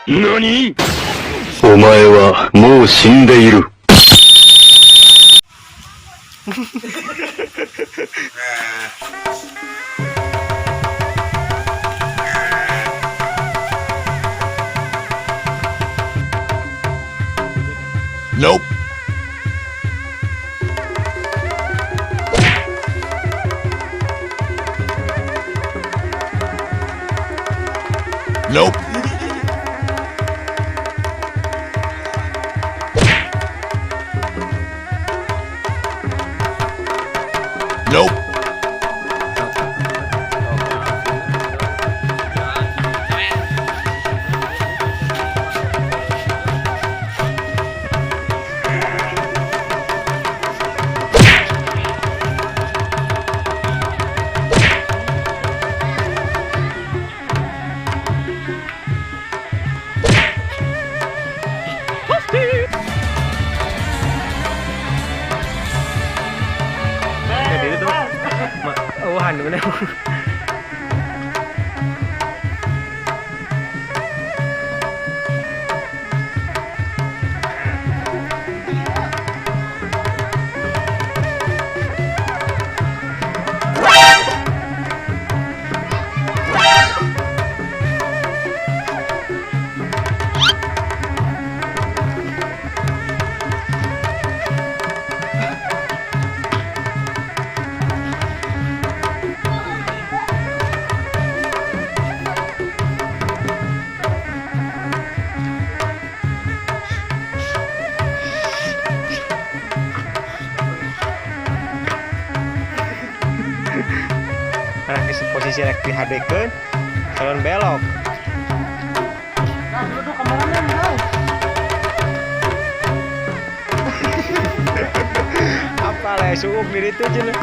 何？お前はもう死んでいる。Nope. Nope. Nope. Eueuhan bener. Nah, posisi rek dihadekeun, calon belok. Nah, duduk kameramen, bro. Apa lah suuk di ditu cenah.